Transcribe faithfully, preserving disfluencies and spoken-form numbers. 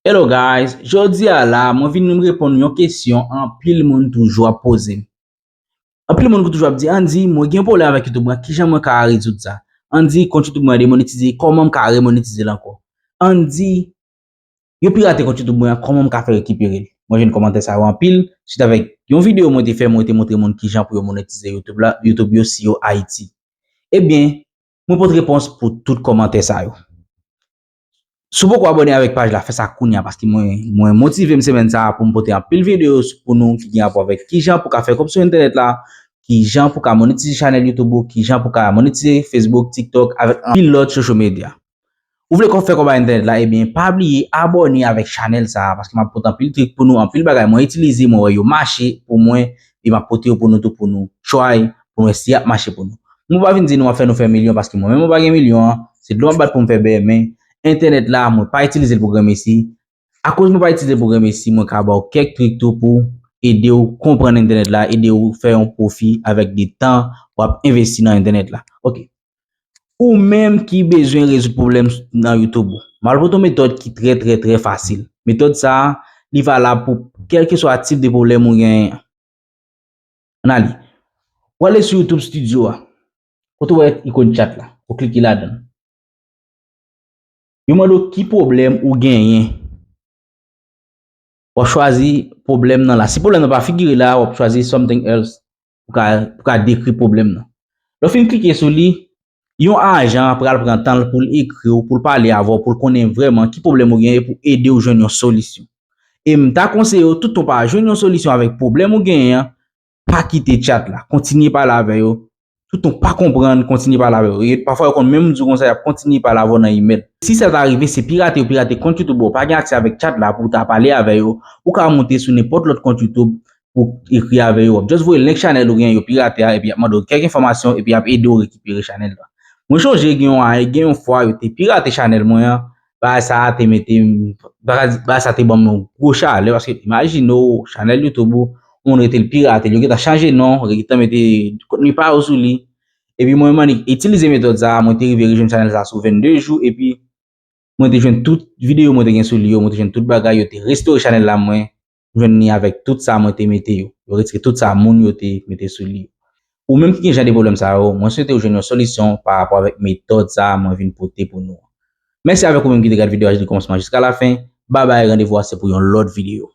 Hello guys, jodi a la, mwen vin reponn yon kesyon anpil moun toujou ap poze m. Anpil moun ki toujou ap di, Andy, mwen gen pwoblèm avèk YouTube mwen, kijan mwen ka rezoud sa? Andy, kont YouTube mwen demonetize, kòman m ka remonetize l ankò? Andy, yo pirate kont YouTube mwen an, kòman m ka fè rekipere l? Mwen jwenn kòmantè sa yo anpil, swit avèk yon videyo mwen te fè, mwen te montre moun kijan pou yo monetize YouTube la, YouTube yo si yo Ayiti. Ebyen, mwen pot repons pou tout kòmantè sa yo. Si w poko abòne avèk paj la, fè sa kounye a, paske mwen, mwen motive m semèn sa a pou m pote anpil videyo pou nou ki gen rapò avèk kijan pou ka fè kòb sou entènèt la, kijan pou ka monetize chanèl YouTube ou, kijan pou ka monetize Facebook, TikTok, avèk anpil lòt social media. Ou vle kò fè kòb ak entènèt la, ebyen, pa bliye abòne avèk chanèl sa a, paske m ap pote anpil trik pou nou, anpil bagay mwen itilize, mwen wè yo mache pou mwen, e m ap pote yo pou nou tou pou nou try, pou nou wè si y ap mache pou nou. Mwen pa vin di nou m ap fè nou fè milyon, paske mwen menm mwen pa gen milyon an, se dlo m ap bat pou m fè bè, men entènèt la, mwen pa itilize l pou granmesi. Akoz mwen pa itilize l pou granmesi, mwen ka ba w kèk trik tou pou ede w konprann entènèt la, ede w fè yon pwofi avèk de tan w ap envesti nan entènèt la. Ok. Ou menm ki bezwen rezoud pwoblèm nan YouTube ou, m al pote yon metòd ki trè, trè, trè fasil. Metòd sa a, li valab pou kèlkeswa tip de pwoblèm ou genyen. Ann ale. W ale sou YouTube Studio a. Kote w wè ikòn chat la, ou klike ladan l. Yo mande w ki pwoblèm ou genyen. W ap chwazi pwoblèm nan la. Si pwoblèm nan pa figire la, w ap chwazi something else pou ka, pou ka dekri pwoblèm nan. Lè w fin klike sou li, yon ajan pral pran tan l pou l ekri w, pou l pale avè w, pou l konnen vrèman ki pwoblèm ou genyen, pou ede w jwenn yon solisyon. E m ta konseye w, toutan w pa jwenn yon solisyon avèk pwoblèm ou genyen an, pa kite chat la. Kontinye pale avè yo. Toutan w pa konprann, kontinye pale avè yo. E pafwa yo konn menm di w konsa, y ap kontinye pale avè w nan imèl. Si sa ta rive, se pirate yo pirate kont YouTube ou, pa gen aksè avèk chat la pou w ta pale avè yo. Ou ka monte sou nenpòt lòt kont YouTube pou ekri avè yo. W ap just voye link chanèl ou gen yo pirate a, epi y ap mande w kèk enfòmasyon, epi y ap ede w rekipere chanèl la. Mwen chonje gen yon, gen yon fwa yo te pirate chanèl mwen an, bagay sa a te mete m, bagay, bagay sa te ban m yon gwo chalè, paske imajine w, chanèl YouTube ou, yon moun rete l pirate l, yo gentan chanje non, yo gentan mete kontni pa yo sou li. Epi mwen menm annik itilize metòd sa a, mwen te rive rejwenn chanèl sa a sou vennde jou, epi mwen te jwenn tout videyo mwen te gen sou li yo, mwen te jwenn tout bagay, yo te restore chanèl la mwen, jwenn li avèk tout sa mwen te mete yo. Yo retire tout sa moun yo te mete sou li yo. Ou menm ki gen jan de pwoblèm sa yo, mwen swete w jwenn yon solisyon pa rapò avèk metòd sa a mwen vin pote pou nou an. Mèsi avèk ou menm ki te gade videyo a depi kòmansman jiska lafen. Babay, randevou a se pou yon lòt videyo.